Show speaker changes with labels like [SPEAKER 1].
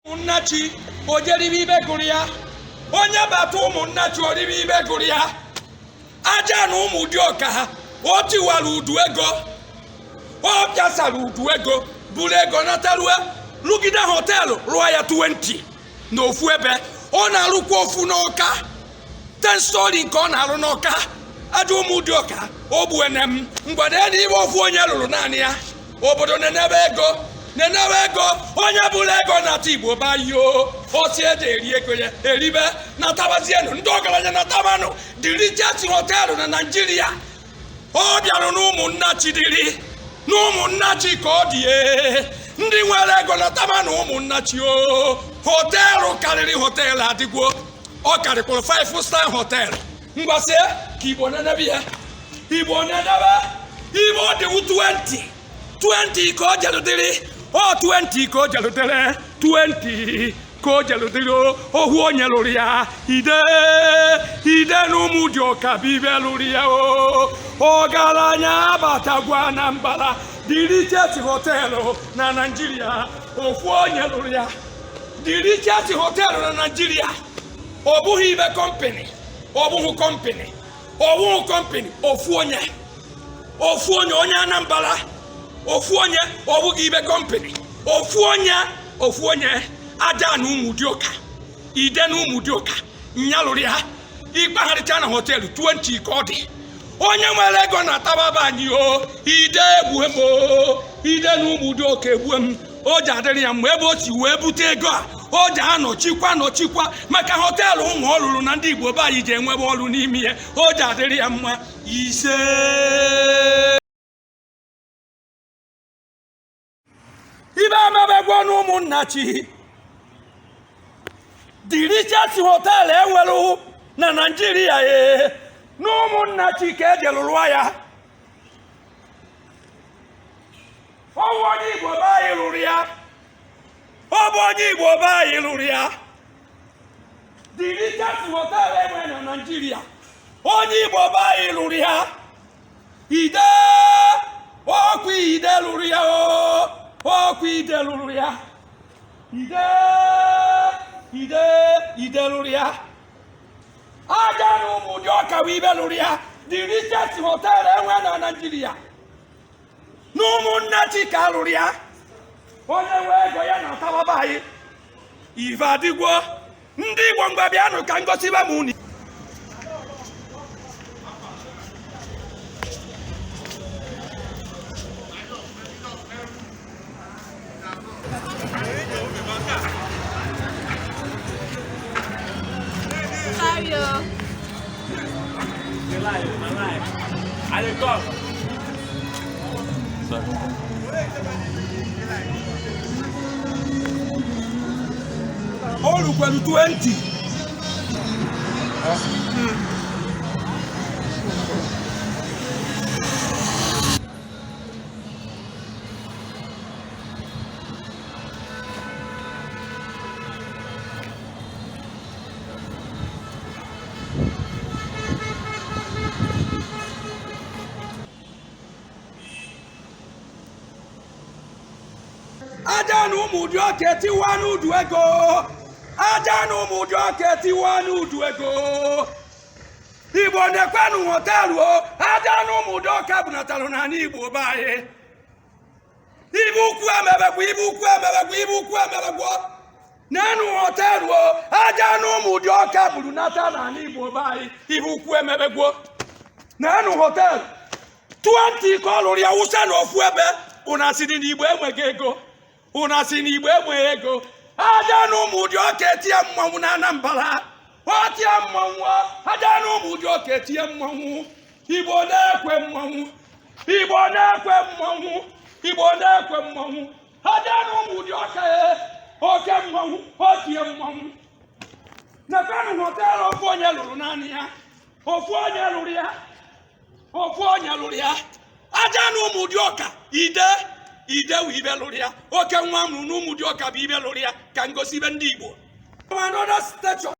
[SPEAKER 1] Ụmụnnachi o jeribe ibe gụrụ ya, onye bata Ụmụnnachi oribe ibe gụrụ ya. Aja na ụmụ dịọka ha, o tiwara udu ego, ọ bịasara udu ego, buru ego natarue rụgide hotel, rụọ ya 20 n'ofu ebe. Ọ na-arụkwa ofu n'Ọka, 10 story nke ọ na-arụ n'Ọka. Aja ụmụ dịọka o gbuene m ngwade na ibe ofu onye lụrụ naanị ya. Obodo na-enebe ego, na-enebe ego. Onye bụrụ ego nata Igbo bayo osi eji eri ego ya eribe natabazienụ. Ndị ọgaranya natabanụ. The richest hotel na Naijiria, ọ bịarụ n'Ụmụnnachi, dịrị n'Ụmụnnachi ka ọ dị. Ee, ndị nwere ego nataba na Ụmụnnachi. O hotel karịrị hotel adịgwo, ọ karịkwara 5 star hotel. Ngwasie ka Igbo nenebe ya, Igbo nenebe Igbo dịwu 20 20 ka o jelụdịrị. Ọ 20 ka o jelụdịrị, 20 ka o jelụdịrị. Ohu onye lụrụ ya, ide ide na ụmụ dị ọka bụ ibe lụrụ ya. O ọgaranya abatagwa Anambra. The richest hotel na Naijiria, ofu onye lụrụ ya. The richest hotel na Naijiria, ọ bụghị ibe company, ọ bụghị company, ọ bụghị company. Ofu onye, ofu onye, onye Anambra, ofu onye, ọ bụghị ibe company. Ofu onye, ofu onye, aja na ụmụ dịọka, ide na ụmụ dịọka nya lụrụ ya. Ịkpagharịcha na hotel 20 ka ọ dị. Onye nwere ego na-ataba anyị. O ide egbue m, o ide na ụmụ dịọka egbue m. O ji adịrị ya mgbe ebe o si wee bute ego a, o ji anọchikwa nọchikwa maka hotel ụmụ ọ lụrụ na ndị Igbo be anyị ji enwebe ọrụ n'ime ya. O ji adịrị ya mma. Ise ibe emebegwo na Ụmụnnachi, the richest hotel enwere na Naijiria. Ee, na Ụmụnnachi ka eji lụrụọ ya. Ọ bụ onye Igbo be anyị lụrụ ya, ọ bụ onye Igbo be anyị lụrụ ya. The richest hotel enwere na Naijiria, onye Igbo be anyị lụrụ ya. Ide ọkwa ide lụrụ ya, o ọkwa ide lụrụ ya. Ide ide ide lụrụ ya. Aja na ụmụ dị ọka bụ ibe lụrụ ya. The richest hotel enwe na Naijiria, na Ụmụnnachi ka lụrụ ya. Onye nwe ego ya na-atawaba anyị. Ife adịgwo. Ndị Igbo, mgbe bịanụ ka ngosibe m unu.
[SPEAKER 2] Sorry, oh.
[SPEAKER 3] Live, my life. I dey come. Sorry.
[SPEAKER 1] O rukwelu 20. Aja na ụmụ dị ọka etiwa n'udu ego. Aja na ụmụ dị ọka etiwa n'udu ego. Igbo na-ekwenụ hotel o aja na ụmụ dị ọka bunatalụ n'ala Igbo be anyị. Ibe ukwu emebekwa, ibe ukwu emebekwa, ibe ukwu emebekwa n'enu hotel o aja na ụmụ dị ọka buru nata n'ala Igbo be anyị. Ibe ukwu emebekwo n'enu hotel 20 ka ọ lụrụ ya, wụsa n'ofu ebe. Ụna sị na Igbo enweghị ego, ụna sị na Igbo enweghị ego. Aja na ụmụ dị ọka etie mmanwụ na Anambra, ọ tie mmanwụ. Aja na ụmụ dị ọka etie mmanwụ. Igbo na-ekwe mmanwụ, Igbo na-ekwe mmanwụ, Igbo na-ekwe mmanwụ. Aja na ụmụ dị ọka e oke mmanwụ, o tie mmanwụ. Nekwanụ hotel ofu onye lụrụ naanị ya, ofu onye lụrụ ya, ofu onye lụrụ ya. Aja na ụmụ dị ọka, ide ide wụ ibe lụrụ ya. Oke nwa mụrụ na ụmụ dị ọka bụ ibe lụrụ ya. Ka ngosi ibe ndị Igbo. Another station.